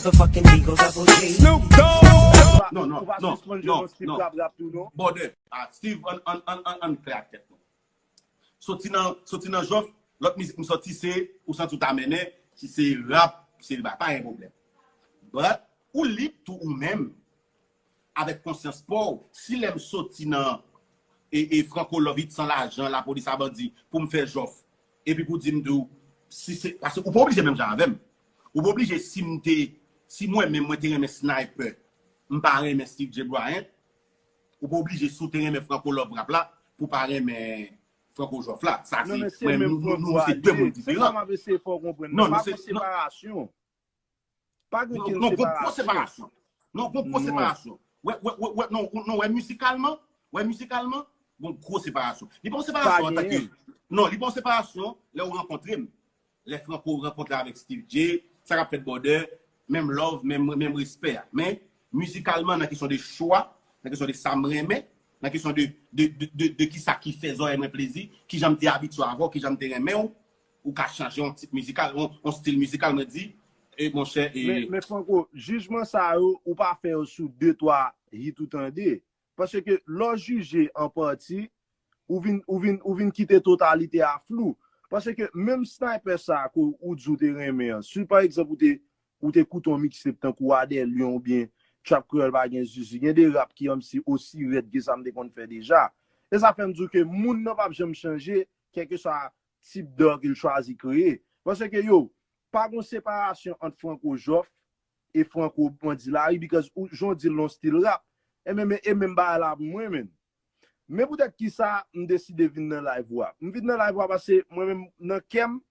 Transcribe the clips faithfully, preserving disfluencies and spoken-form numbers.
Motherfucking Eagle Double G. Snoop Dogg. Non, non, Ou pa non, sispann jwe non, yon Steve non. Rap Rap tou non. Bòdè, ah, Steve, an, an, an, an, an klè ak tèt nou. Soti nan, soti nan Jòf, lòt mizik m sòti se, ou santi w ta mennen, si se rap, se pa, pa gen pwoblèm. But, ou lib tou ou menm, avèk konsyans pa w, si lè m soti nan e, e Franco Love it san lajan, lapolis a bandi, pou m fè Jòf, epi pou di m tou, si se, paske ou pa oblije menm jan avè m. Ou pa oblije si m te, si mwen menm mwen te renmen Sniper, m pa renmen Steve J. Bryant, ou pa oblije si w te renmen Franco Love Rap la, pou pa renmen Franco Jòf la. Sa Non, men se, se mwen, menm nou, nou, Franco nou a se de moun ye. Se sa diferan. m ap eseye fè w konprann. Non, Non, nou pa se, gon non, separasyon. Pa gen non, okenn non, gon gwo separasyon. Separasyon. Non, gon gwo Non. Separasyon. Wè, wè, wè, wè, non, non, wè, mizikalman, wè, mizikalman, gon gwo separasyon. Li pa yon Pa separasyon antanke, genyen. Non, li pa yon separasyon lè ou rankontre m. Lè Franco rankontre avèk Steve J, sa k ap fèt bòdè, menm love, menm, menm respè a. Men, mizikalman, nan kesyon de chwa, nan kesyon de sa m renmen, nan kesyon de, de, de, de, de kisa ki fè zòrèy mwen plezi, kijan m te abitye avè w, kijan m te renmen w, ou ka chanje yon tip mizikal, yon, yon stil mizikal, mwen di, e monchè, e Men, men Franco, jijman sa yo, ou pa fè yo sou de twa hit ou tande. Paske lè w jije an pati, ou vin, ou vin, ou vin kite totalite a flou. Paske menm Sniper sa ke ou di w te renmen an, si pa egzanp ou te, ou te koute yon mixtape tankou Adè Lyon oubyen Trap Kreyòl pa gen zizi, gen de rap ki anmsi osi rèd ke sa m te konn fè deja. E sa fè m di w ke moun nan p ap janm chanje, kèlkeswa tip d'art ke l chwazi kreye. Paske yo, pa gon separasyon ant Franco Jòf e Franco Bandi Lari, because ou, jan w di l nan stil rap, e menm, e menm bagay la pou mwen, menm. Men poutèt kisa m deside vin nan live ou a. M vin nan live ou a paske mwen menm nan kè m,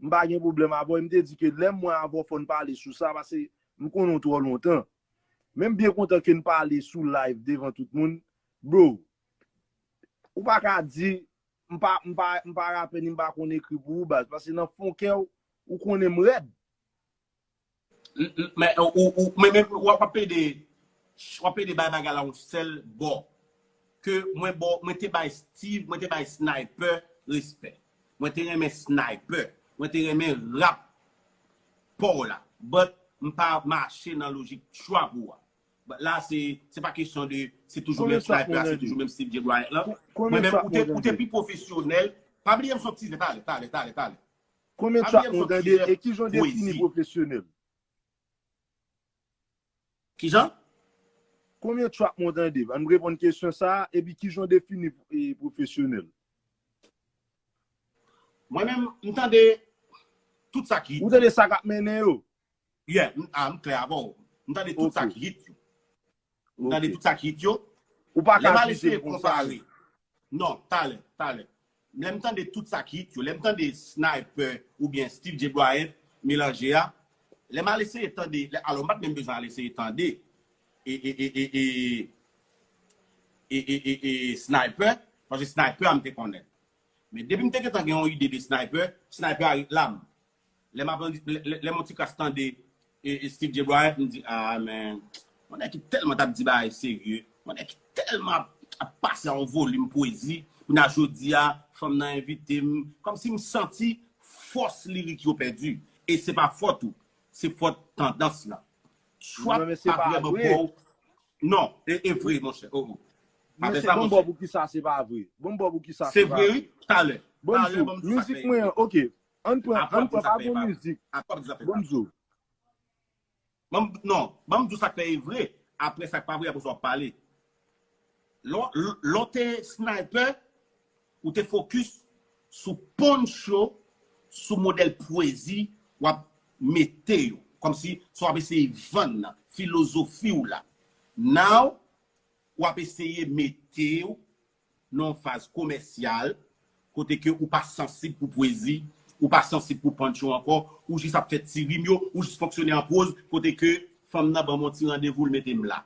m pa gen pwoblèm avè w. E m te di ke lè m wè avè w fò n pale sou sa paske m konnen w twò lontan. Men m byen kontan ke n pale sou live devan tout moun. Bro, ou pa ka di m pa, m pa, m pa rapè ni m pa konn ekri pou ou baz. Paske nan fon kè w, ou konnen m rèd. Men ou, ou, men, men w ap plede, w ap plede bay bagay la yon sèl bò. Ke mwen bò, mwen te bay Steve, mwen te bay Sniper respè. Mwen te renmen Sniper. Mwen te renmen rap pa w la. But m pa mache nan lojik trap ou a. But la, se, se pa kesyon de, se toujou Konbyen menm trap Sniper ou a, se tande? Toujou menm Steve J. Bryant la. Konbyen Mwen menm, trap ou te, ou ou te tande? Pi pwofesyonèl. Pa bliye m sou ti zen, talè, talè, talè, talè. Konbyen Pa trap bliye m ou sou ti tande zen. E ki jan w defini Pwezi. Pwofesyonèl? Kijan? Konbyen trap ou tande? Ann reponn kesyon sa a, epi ki jan w defini e, pwofesyonèl? Mwen menm, m tande tout sa ki Ou tande sa k ap mennen yo? Yeah, m, ah, m klè avè w. M tande tout sa Ok. Ki hit yo. M tande Ok. Tout sa ki hit yo. Ou pa Lè m ka al jije eseye m konsa. Konpare. Non, talè, talè. Lè m tande tout sa ki hit yo, lè m tande Sniper oubyen Steve J. Bryant melanje a, lè m al eseye tande, lè, alò m pa t menm bezwen al eseye tande e, e, e, e, e, e, e, e, e Sniper, paske Sniper a m te konnen. Men depi m te gentan gen yon ide de Sniper, Sniper a ret la m. Lè m ap, lè, lè, lè m yon ti kras tande e, e Steve J. Bryant, m di, ah, men, yon nèg ki tèlman t ap di bagay serye, yon nèg ki tèlman ap, ap pase a yon volim pwezi, kounye a jodi a, fanm nan envite m, kòmsi m santi fòs lirik yo pèdi. E se pa fòt ou, se fòt tandans lan. Trap Non, men se pa pa vrèman vre. Ba w. Non, e, e vre, monchè. Oh, oh. Men Apre se sa, bon monchè. Bò pou kisa se pa vre. Bon Bò pou kisa Se se pa vre, vre. Wi. Talè. Bon, Talè, Jou, ban m di sa k mizik fè mwen pa. An, ok. Ann pran, Apre w ann ap di pran, sa pa k fè bon pa. Mizik. Apre w ap di sa k fè Bon, pa. Jou. Ban m, non, ban m di w sa k fè e vre. Apre sa k pa vre, apre sa w ap pale. Lè w, lè w te Sniper, ou te fokis sou poncho, sou modèl pwezi w ap mete yo. Kòmsi sa w ap eseye vann nan, filozofi w la. Now, w ap eseye mete yo nan yon faz komèsyal, kote ke ou pa sansib pou pwezi, ou pa sansib pou punch yo ankò, ou jis ap fè ti rim yo, ou jis fonksyone an pwoz, kote ke fanm nan ban m yon ti randevou, l mete m la.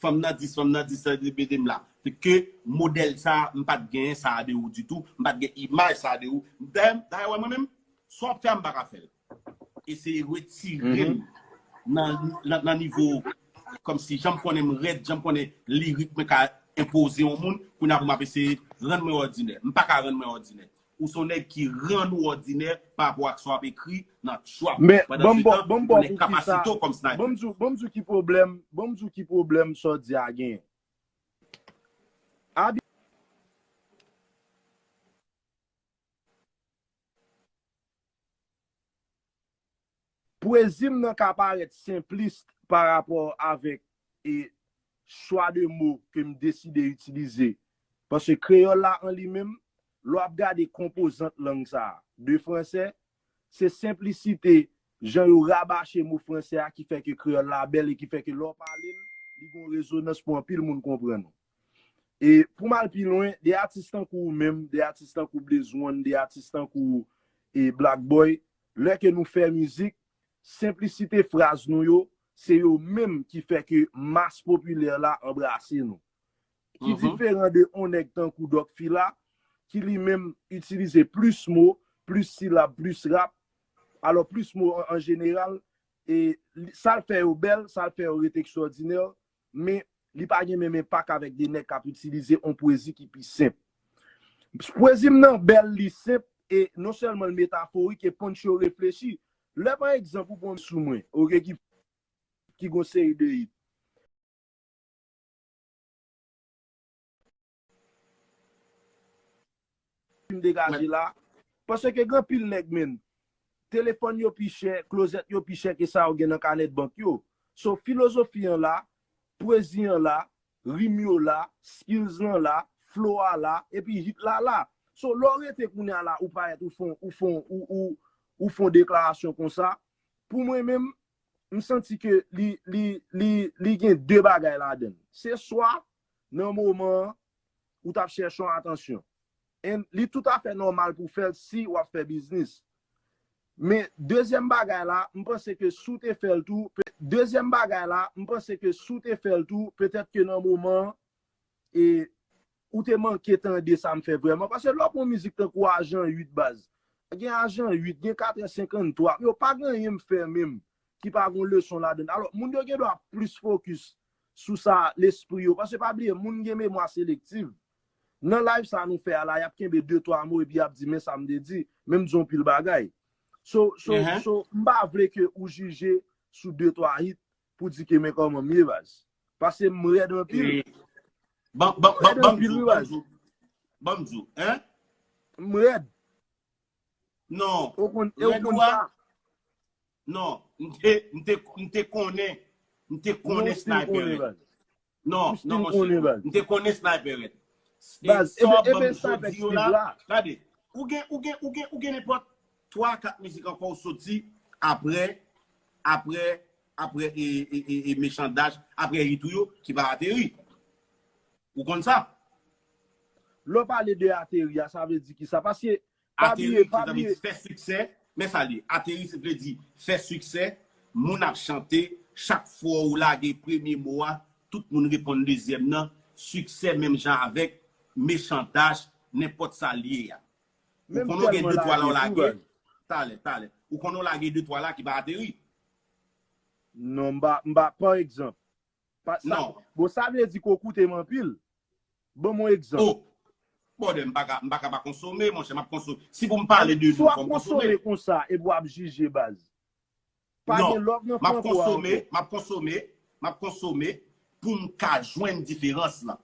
Fanm nan dis, fanm nan dis, l mete m la. Se ke modèl sa, m pa t genyen sa de ou ditou, m pa t gen imaj sa de ou. Dayè, dayè, wè mwen menm, sa w ap fè a, m pa ka fè l. Eseye retire m nan, nan, nan nivo, kòmsi jan m konnen m rèd, jan m konnen lirik mwen ka enpoze yon moun, kounye a pou m ap eseye rann mwen òdinè. M pa ka rann mwen òdinè. ou se yon nèg ki rann ou òdinè pa rapò ak sa w ap ekri nan trap. Men, pandan se tan, ou konnen kapasite w kòm sniper. Ban m di w, ban m di w ki pwoblèm, ban m di w ki pwoblèm sa w di a genyen. Abi-, Pwezi m nan ka parèt senplis pa rapò avèk e chwa de mo ke m deside itilize. Paske kreyòl la an li menm, lè w ap gade konpozant lang sa a, de fransè, se senplisite jan yo rabache mo fransè a ki fè ke kreyòl la bèl e ki fè ke lè w pale l, li gen yon rezonans pou anpil moun konprann ou. E pou m al pi lwen, de atis tankou ou menm, de atis tankou Blaze One, de atis tankou e Black Boy, lè ke nou fè mizik, senplisite fraz nou yo, se yo menm ki fè ke mas popilè la anbrase nou. Ki diferan de yon nèg tankou Doc Fila, ki li menm itilize plis mo, plis silab, plis rap, alò plis mo an, an jeneral, e li- sa l fè yo bèl, sa l fè yo ret ekstwòdinè, men li pa gen menm enpak avèk de nèg k ap itilize yon pwezi ki pi senp. Pwezi m nan bèl, li senp, e non sèlman l metaforik e punch yo reflechi. Lè pa egzanp ou pran sou mwen, oke, ki, ki gon seri de hit. M degaje la. Paske gen anpil nèg, men, telefòn yo pi chè, klozèt yo pi chè ke sa yo gen nan kanèt bank yo. So, filozofi an la, pwezi an la, rim yo la, skills lan la, flow a la, epi hit la la. So, lè w rete kounye a la, ou parèt, ou fon, ou fon, ou, ou, ou fon deklarasyon konsa, pou mwen menm, m santi ke li, li, li, li gen de bagay ladan l. Se swa, nan moman an, ou t ap chèche yon atansyon. And li toutafè nòmal pou w fè l si w ap fè biznis. Men dezyèm bagay la, m panse ke si w te fè l tou, pe- dezyèm bagay la, m panse ke si w te fè l tou, petèt ke nan moman an, e, ou te manke tande sa m fè vrèman. Paske lè w pran mizik tankou Ajan uit baz, gen Ajan uit, gen katrè senkanntwa, yo pa gen anyen m fè menm ki pa gen leson ladan l. Alò, moun yo gen dwa plis fokis sou sa lespri yo. Paske pa bliye, moun gen memwa selektif. Nan live sa nou fè a la, y ap kenbe de twa mo epi y ap di, "Men sa m te di, men m di yon pil bagay." So, so, so, m pa vle ke ou jije sou de twa hit pou di ke men kòman m ye, baz. Paske m rèd anpil. E, ban, ban, ban, ban m di w, ban m di w, ban m di w, hein? M rèd. Non. Ou konn, e ou konn sa? Non, m te, m te, m te konnen, m te konnen Sniper Red. Non, non, monchè. M te konnen Sniper Red. E sa w ap ban m jodi yo la, gade, ou gen, ou gen, ou gen, ou gen nenpòt twa, kat mizik ankò ou soti apre, apre, apre, e, e, e, e Mechan Dash, apre hit ou yo, ki pa ateri. Ou konn sa? Lè w pale de ateri a, sa vle di ki sa? Paske, pa bliye, pa bliye. Ateri, se vle di fè siksè. Men sa li ye. Ateri, se vle di fè siksè. Moun ap chante. Chak fwa ou lage premye mo a, tout moun reponn dezyèm nan. Siksè menm jan avèk Mechan Dash, nenpòt sa l ye a. Ou konnen w gen de twa la w lage. Talè, talè. Ou konnen w lage de twa la ki pa ateri. Non, m pa, m pa, pa egzanp. Pa, sa, non. Bon, sa vle di ke w koute m anpil. Ban m yon egzanp. Oh! Bòdè, m pa ka, m pa ka pa konsome, monchè, m ap konsome. Si pou m pale de nou, fò m konsome. Si w ap konsome konsa, epi w ap jije, baz. Pa gen love nan Franco a ankò. Non. M ap konsome, m ap konsome, m ap konsome pou m ka jwenn diferans lan.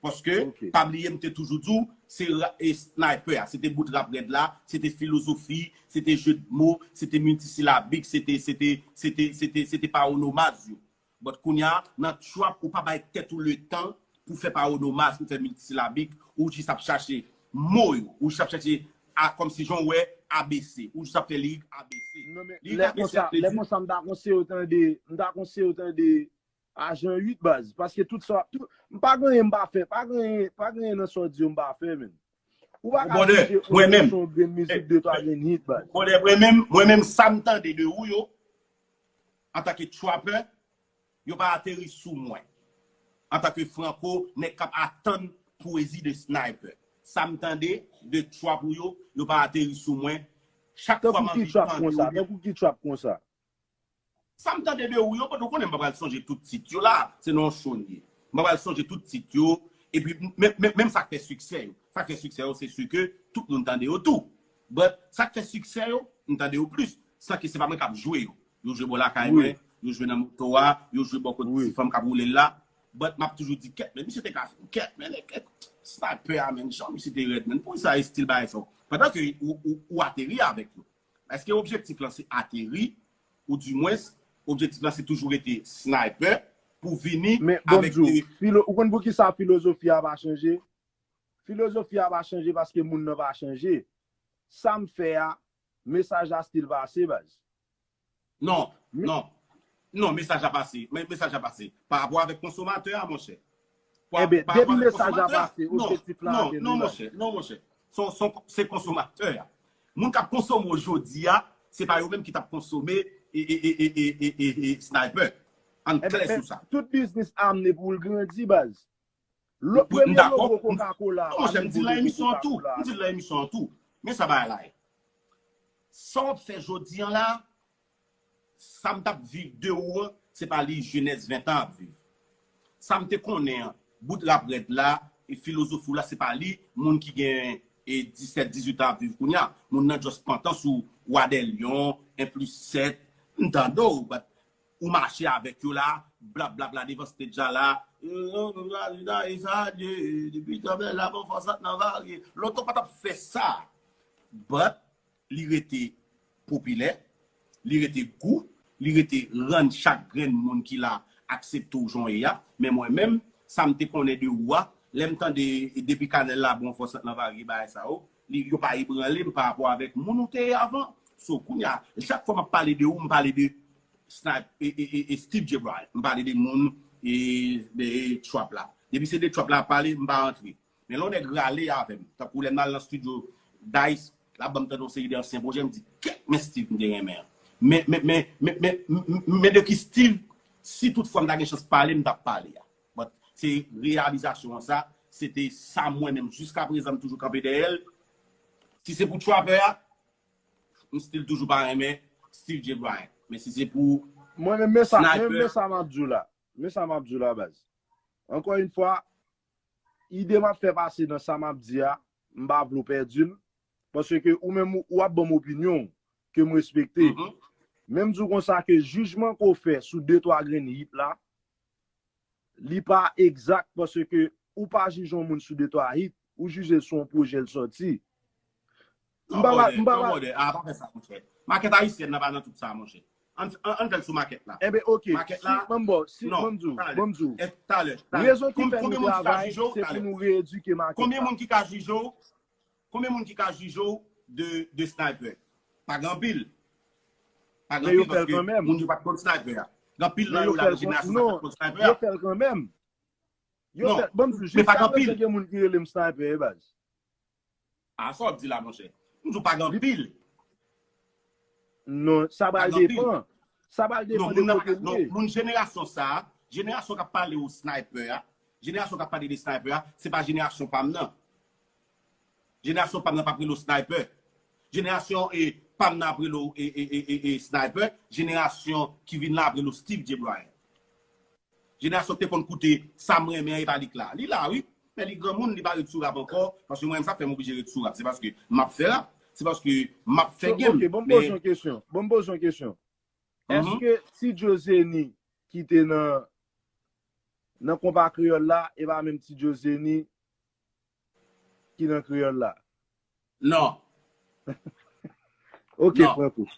Paske, pa bliye, m te toujou di w, se ra- e Sniper a, se te bout rap rèd la, se te filozofi, se te je de mo, se te miltisilabik, se te, se te, se te, se te, se te pawononmaz yo. But kounye a, nan trap, ou pa bay tèt ou letan pou fè pawononmaz, pou fè miltisilabik, ou jis ap chache mo yo, ou jis ap chache, a, kòmsi jan w wè, A B C, ou jis ap fè lirik A B C. Non, men lirik lè A B C konsa, vle lè di konsa, m ta konseye w tande, m ta konseye w tande Ajan uit, baz, paske tout sa, tout, m pa gen anyen m pa fè, pa gen anyen, pa gen anyen nan sa w di yo m pa fè, menm. Ou pa ka jije yon mwen menm, sou yon grenn mizik, de twa grenn hit, baz. Brother, mwen menm, mwen menm, sa m tande de ou yo, antanke trapper, yo pa ateri sou mwen. Antanke Franco, nèg k ap atann pwezi de Sniper. Sa m tande de trap ou yo, yo pa ateri sou mwen. Chak fwa m anvi tande ou byen. Tankou ki trap konsa? Tankou ki trap konsa? Sa m tande de ou yo, but ou konnen m pa pral sonje tout tit yo la, se nan yon show n ye. M pa pral sonje tout tit yo, Epi menm, menm, menm sa k fè siksè yo. Sa k fè siksè yo, se si ke tout moun tande yo tou. But sa k fè siksè yo, m tande yo plis. San ke se pa mwen k ap jwe yo. Yo jwe bò lakay mwen, yo jwe nan moto a, yo jwe bò kot ti fanm k ap woule l la. But m ap toujou di, kèt, men misye te ka fè m kèt, men kèt, Sniper a, men jan misye te rèd, men pou sa estil bagay sa. Pandan ke ou, ou, ou ateri avèk yo. Èske objektif lan se ateri, ou dimwens, objektif lan se toujou rete Sniper pou vini avèk de... Ou konn poukisa filozofi a pa chanje? Filozofi a pa chanje paske moun nan pa chanje. Sa m fè a, mesaj la still pase, baz. Non, non. Non, mesaj la pase. Men mesaj la pase. Pa rapò avèk konsomatè a, monchè. Enben, depi mesaj la pase, objektif la ateni. Non, monchè, non, monchè. Se konsomatè a. Moun k ap konsome w jodi a, se pa yo menm ki t ap konsome Sniper. Ann klè sou sa. Tout biznis amne pou l grandi, baz. Premye logo Coca-Cola. Non, monchè, m di l nan emisyon an tou. M di l nan emisyon an tou. Men sa bagay la ye. Sa w ap fè jodi an la, sa m t ap viv de ou an, se pa li jenès ventan ap viv. Sa m te konnen an, bout rap rèd la, e filozofi w la, se pa li, moun ki gen e disèt, dizuit an ap viv kounye a. Moun nan just pantan sou Roi des Lions, en plis sèt, m tande w, but ou mache avèk yo la, blablabla devan stage la, depi tanbè la bon fòs ant nan varye. Lontan w pa t ap fè sa. But li rete popilè, li rete gou, li rete rann chak grenn moun ki la aksepte w jan w ye a. Men mwen menm, sa m te konnen de ou a, lè m tande depi kanèl la bon fòs ant nan varye bagay sa yo, li, yo pa ebranle m pa rapò avèk moun ou te ye avan. So, kounye a, chak fwa m ap pale de ou, m pale de Snipe, e, e, e, e Steve J. Bryant. M pale de moun e, de, e Trap la. Depi se de Trap la ap pale, m pa antre. Men lè yon nèg rale avè m, tankou lè m al nan studio Dice, l ap ban m tande yon seri de ansyen pwojè, m di, kèt, men Steve m te renmen an. Men, men, men, men, men, men, men de ki Steve, si toutfwa m ta gen chans pale, m t ap pale a. But se reyalizasyon an sa, se te sa mwen menm jiska prezan m toujou kanpe dèyè l. Si se pou Trapper a, m still toujou pa renmen Steve J. Bryant. Men si se pou Mwen menm, men sa, men, men sa m ap di w la. Men sa m ap di w la, baz. Ankò yon fwa, ide m ap fè pase nan sa m ap di a, m pa vle w pèdi l. Paske ou menm, ou, ou ap ban m opinyon w ke m respekte. Men m di w konsa ke jijman ke w fè sou de twa grenn hit la, li pa egzak paske ou pa jije yon moun sou de twa hit, ou jije l sou yon pwojè l sòti. M pa, m pa, a, pa fè sa, monchè. Makèt ayisyèn nan pa nan tout sa, monchè. Ann, ann, ann fè l sou makèt la. Enben, oke. Makèt la. Si, ban m ba w, si, ban m di w, ban m di w. Talè, talè. Rezon ki fè nou travay, se pou nou reyedike makèt la. Konbyen moun ki ka jije w? Konbyen moun ki ka jije w de, de Sniper? Pa gen anpil. Pa gen anpil paske moun yo pa t konn Sniper a. Gen anpil nan yo la nan jenerasyon sa pa t konn Sniper a. Yo fè l kanmenm. Yo fè l. Ban m di w, jiska prezan gen moun ki rele m Sniper, e baz. A sa w ap di la, monchè. M di w pa gen anpil. Non, sa pral depann. Sa pral depann de kote l ye. Non, moun jenerasyon sa a, jenerasyon k ap pale w Sniper a, jenerasyon k ap pale de Sniper a, se pa jenerasyon pa m nan. Jenerasyon pa m nan p ap rele w Sniper. Jenerasyon e, pa m nan ap rele w e, e, e, e, e Sniper. Jenerasyon ki vin la ap rele w Steve J. Bryant. Jenerasyon ki te konn koute sa m renmen an, e pa li k la. Li la, wi. Men li granmoun, li pa ret sou rap ankò. Paske mwen menm sa k fè m oblije ret sou rap. Se paske m ap fè rap. Se paske m ap fè game. Ok, ban m poze w yon kesyon. Ban m poze w yon kesyon. Èske Ti Djo Zeni ki te nan, nan konpa kreyòl la, e pa menm Ti Djo Zeni ki nan kreyòl la? Non. Ok, pran kou.